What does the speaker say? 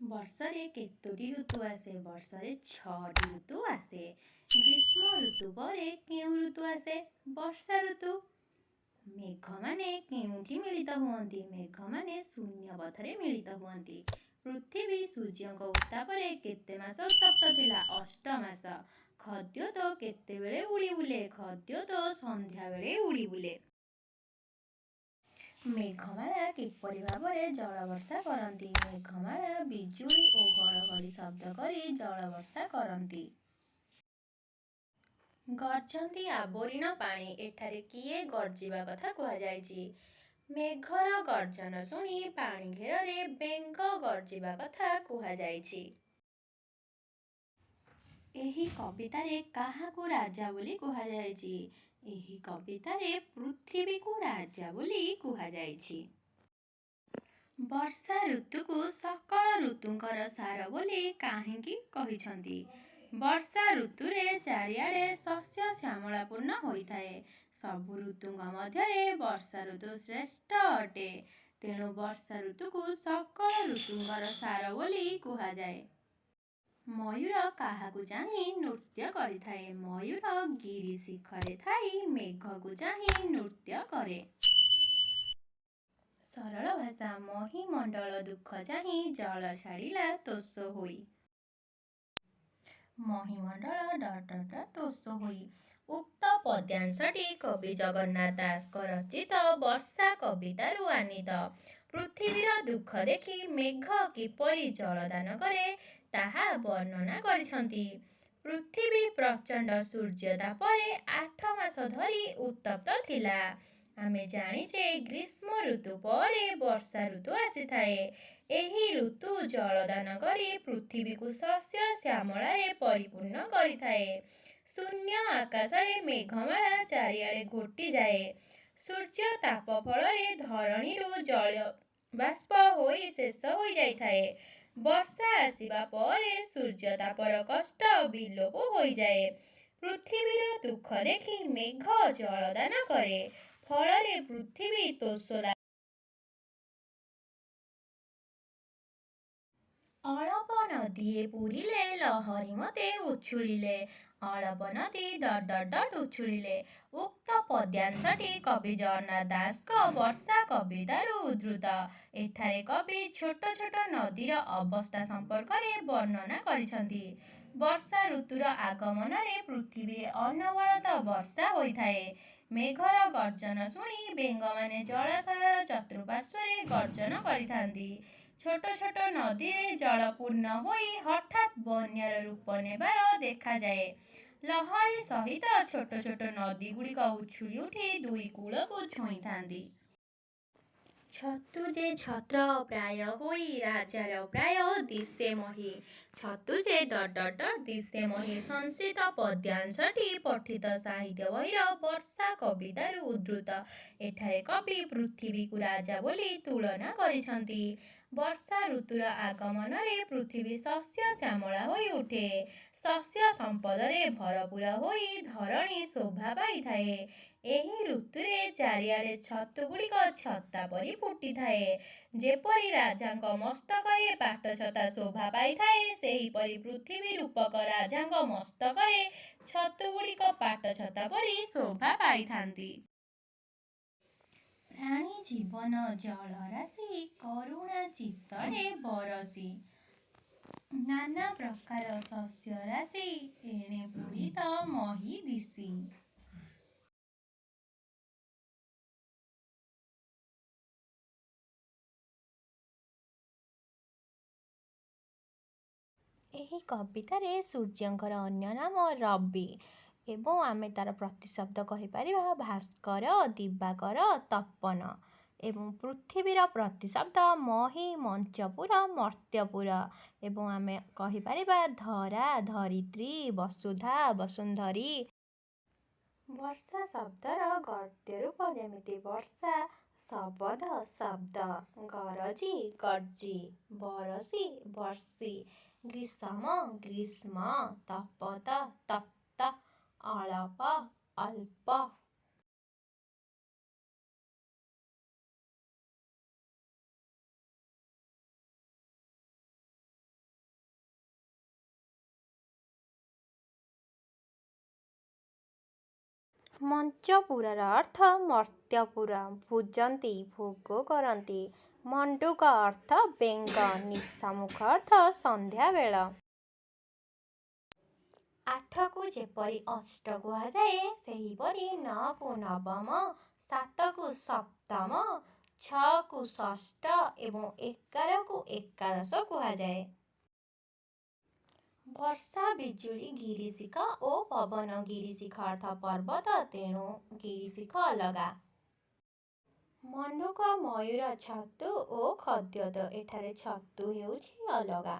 ବର୍ଷରେ କେତୋଟି ଋତୁ ଆସେ? ବର୍ଷରେ ଛଅଟି ଋତୁ ଆସେ। ଗ୍ରୀଷ୍ମ ଋତୁ ପରେ କେଉଁ ଋତୁ ଆସେ? ବର୍ଷା ଋତୁ। ମେଘମାନେ କେଉଁଠି ମିଳିତ ହୁଅନ୍ତି? ମେଘମାନେ ଶୂନ୍ୟ ପଥରେ ମିଳିତ ହୁଅନ୍ତି। ପୃଥିବୀ ସୂର୍ଯ୍ୟଙ୍କ ଉତ୍ତାପରେ କେତେ ମାସ ଉତ୍ତପ୍ତ ଥିଲା? 8 ମାସ। ଖଦ୍ୟୋତ କେତେବେଳେ ଉଡ଼ି ବୁଲେ? ଖଦ୍ୟୋତ ସନ୍ଧ୍ୟାବେଳେ ଉଡ଼ି ବୁଲେ। ମେଘମାଳା କିପରି ଭାବରେ ଜଳବର୍ଷା କରନ୍ତି? ମେଘମାଳା ବିଜୁଳି ଓ ଘଡ଼ଘଡ଼ି ଶବ୍ଦ କରି ଜଳବର୍ଷା କରନ୍ତି। ଗର୍ଜନ୍ତି ଆବୋରିଣ ପାଣି। ଏଠାରେ କିଏ ଗର୍ଜିବା କଥା କୁହାଯାଇଛି? ମେଘର ଗର୍ଜନ ଶୁଣି ପାଣି ଘେରରେ ବେଙ୍ଗ ଗର୍ଜିବା କଥା କୁହାଯାଇଛି। ଏହି କବିତାରେ କାହାକୁ ରାଜା ବୋଲି କୁହାଯାଇଛି? ଏହି କବିତାରେ ପୃଥିବୀକୁ ରାଜା ବୋଲି କୁହାଯାଇଛି। ବର୍ଷା ଋତୁକୁ ସକଳ ଋତୁଙ୍କର ସାର ବୋଲି କାହିଁକି କହିଛନ୍ତି? ବର୍ଷା ଋତୁରେ ଚାରିଆଡ଼େ ଶସ୍ୟ ଶ୍ୟାମଳାପୂର୍ଣ୍ଣ ହୋଇଥାଏ। ସବୁ ଋତୁଙ୍କ ମଧ୍ୟରେ ବର୍ଷା ଋତୁ ଶ୍ରେଷ୍ଠ ଅଟେ। ତେଣୁ ବର୍ଷା ଋତୁକୁ ସକଳ ଋତୁଙ୍କର ସାର ବୋଲି କୁହାଯାଏ। ମୟୂର କାହାକୁ ଚାହିଁ ନୃତ୍ୟ କରିଥାଏ? ମୟୂର ଗିରି ଶିଖରେ ଥାଇ ମେଘକୁ ଚାହିଁ ନୃତ୍ୟ କରେ। ସରଳ ଭାଷା: ମହୀମଣ୍ଡଳ ଦୁଃଖ ଚାହିଁ ଜଳ ଛାଡ଼ିଲା ତୋଷ ହୋଇ। ମହୀମଣ୍ଡଳ ଡଟ୍ ଡଟ୍ ଡଟ୍ ତୋଷ ହୋଇ। ଉକ୍ତ ପଦ୍ୟାଂଶଟି କବି ଜଗନ୍ନାଥ ଦାସଙ୍କ ରଚିତ ବର୍ଷା କବିତାରୁ ଆନୀତ। ପୃଥିବୀର ଦୁଃଖ ଦେଖି ମେଘ କିପରି ଜଳଦାନ କରେ, ତାହା ବର୍ଣ୍ଣନା କରିଛନ୍ତି। ପୃଥିବୀ ପ୍ରଚଣ୍ଡ ସୂର୍ଯ୍ୟତାପରେ 8 ମାସ ଧରି ଉତ୍ତପ୍ତ ଥିଲା। ଆମେ ଜାଣିଛେ, ଗ୍ରୀଷ୍ମ ଋତୁ ପରେ ବର୍ଷା ଋତୁ ଆସିଥାଏ। ଏହି ଋତୁ ଜଳଦାନ କରି ପୃଥିବୀକୁ ଶସ୍ୟ ଶ୍ୟାମଳାରେ ପରିପୂର୍ଣ୍ଣ କରିଥାଏ। ଶୂନ୍ୟ ଆକାଶରେ ମେଘମାଳା ଚାରିଆଡ଼େ ଘୋଟିଯାଏ। ସୂର୍ଯ୍ୟ ତାପ ଫଳରେ ଧରଣୀରୁ ଜଳବାଷ୍ପ ହୋଇ ଶେଷ ହୋଇଯାଇଥାଏ। ବର୍ଷା ଆସିବା ପରେ ସୂର୍ଯ୍ୟତାପର କଷ୍ଟ ବିଲୋପ ହୋଇଯାଏ। ପୃଥିବୀର ଦୁଃଖ ଦେଖି ମେଘ ଜଳଦାନ କରେ। ଫଳରେ ପୃଥିବୀ ତୋଷ ଅଳପ ନଦୀଏ ପୂରିଲେ ଲହରୀ ମତେ ଉଛୁଳିଲେ। ଅଳପ ନଦୀ ଡଟ୍ ଡଟ୍ ଡଟ୍ ଉଛୁଳିଲେ। ଉକ୍ତ ପଦ୍ୟାଂଶଟି କବି ଜଗନ୍ନାଥ ଦାସଙ୍କ ବର୍ଷା କବିତାରୁ ଉଦ୍ଧୃତ। ଏଠାରେ କବି ଛୋଟ ଛୋଟ ନଦୀର ଅବସ୍ଥା ସମ୍ପର୍କରେ ବର୍ଣ୍ଣନା କରିଛନ୍ତି। ବର୍ଷା ଋତୁର ଆଗମନରେ ପୃଥିବୀରେ ଅନବରତ ବର୍ଷା ହୋଇଥାଏ। ମେଘର ଗର୍ଜନ ଶୁଣି ବେଙ୍ଗମାନେ ଜଳାଶୟର ଚତୁଃପାର୍ଶ୍ୱରେ ଗର୍ଜନ କରିଥାନ୍ତି। ଛୋଟ ଛୋଟ ନଦୀରେ ଜଳ ପୂର୍ଣ୍ଣ ହୋଇ ହଠାତ୍ ବନ୍ୟାର ରୂପ ନେବାର ଦେଖାଯାଏ। ଲହରୀ ସହିତ ଛୋଟ ଛୋଟ ନଦୀଗୁଡ଼ିକ ଉଛୁଳି ଉଠି ଦୁଇ କୂଳକୁ ଛୁଇଁଥାନ୍ତି। ଛତୁ ଯେ ଛତ୍ର ପ୍ରାୟ ହୋଇ ରାଜାର ପ୍ରାୟ ଦିଶେ ମହୀ। ଛତୁ ଯେ ଡଟ୍ ଡଟ୍ ଡଟ୍ ଦିଶେ ମହୀ। ଶଂସିତ ପଦ୍ୟାଂଶଟି ପଠିତ ସାହିତ୍ୟ ବହିର ବର୍ଷା କବିତାରୁ ଉଦ୍ଧୃତ। ଏଠାରେ କବି ପୃଥିବୀକୁ ରାଜା ବୋଲି ତୁଳନା କରିଛନ୍ତି। ବର୍ଷା ଋତୁର ଆଗମନରେ ପୃଥିବୀ ଶସ୍ୟ ଶ୍ୟାମଳା ହୋଇ ଉଠେ। ଶସ୍ୟ ସମ୍ପଦରେ ଭରପୂର ହୋଇ ଧରଣୀ ଶୋଭା ପାଇଥାଏ। ଏହି ଋତୁରେ ଚାରିଆଡ଼େ ଛତୁଗୁଡ଼ିକ ଛତା ପରି ଫୁଟିଥାଏ। ଯେପରି ରାଜାଙ୍କ ମସ୍ତକରେ ପାଟଛତା ଶୋଭା ପାଇଥାଏ, ସେହିପରି ପୃଥିବୀ ରୂପକ ରାଜାଙ୍କ ମସ୍ତକରେ ଛତୁଗୁଡ଼ିକ ପାଟଛତା ପରି ଶୋଭା ପାଇଥାନ୍ତି। ପ୍ରାଣୀ ଜୀବନ ଜଳରାଶି କରୁଣା ଚିତ୍ତରେ ବରଷି। ନାନା ପ୍ରକାର ଶସ୍ୟରାଶି ଏଣେ ପୂରିତ ମହୀ ଦିଶି। ଏହି କବିତାରେ ସୂର୍ଯ୍ୟଙ୍କର ଅନ୍ୟ ନାମ ରବି ଏବଂ ଆମେ ତା'ର ପ୍ରତିଶବ୍ଦ କହିପାରିବା ଭାସ୍କର, ଦିବାକର, ତପନ ଏବଂ ପୃଥିବୀର ପ୍ରତିଶବ୍ଦ ମହୀ, ମଞ୍ଚପୁର, ମର୍ତ୍ତ୍ୟପୁର ଏବଂ ଆମେ କହିପାରିବା ଧରା, ଧରିତ୍ରୀ, ବସୁଧା, ବସୁନ୍ଧରୀ। ବର୍ଷା ଶବ୍ଦର ଗଦ୍ୟ ରୂପ ଯେମିତି ବର୍ଷା, ଶବଦ, ଶବ୍ଦ, ଗରଜି, ଗର୍ଜି, ବରଷି, ବର୍ଷି, ଗ୍ରୀଷମ, ଗ୍ରୀଷ୍ମ, ତପତ, ତପ୍ତ, ଅଳପ, ଅଳ୍ପ। ମଞ୍ଚପୁରର ଅର୍ଥ ମର୍ତ୍ତ୍ୟପୁର। ଭୁଜନ୍ତି ଭୋଗ କରନ୍ତି। ମଣ୍ଡୁକ ଅର୍ଥ ବେଙ୍ଗ। ନିଶାମୁଖ ଅର୍ଥ ସନ୍ଧ୍ୟାବେଳ। 8କୁ ଯେପରି ଅଷ୍ଟ କୁହାଯାଏ, ସେହିପରି 9କୁ ନବମ, 7କୁ ସପ୍ତମ, 6କୁ ଷଷ୍ଠ ଏବଂ 11କୁ ଏକାଦଶ କୁହାଯାଏ। ବର୍ଷା, ବିଜୁଳି, ଗିରିଶିଖ ଓ ପବନ। ଗିରିଶିଖ ଅର୍ଥ ପର୍ବତ, ତେଣୁ ଗିରିଶିଖ ଅଲଗା। ମଣ୍ଡୁକ, ମୟୂର, ଛତୁ ଓ ଖଦ୍ୟୋତ। ଏଠାରେ ଛତୁ ହେଉଛି ଅଲଗା।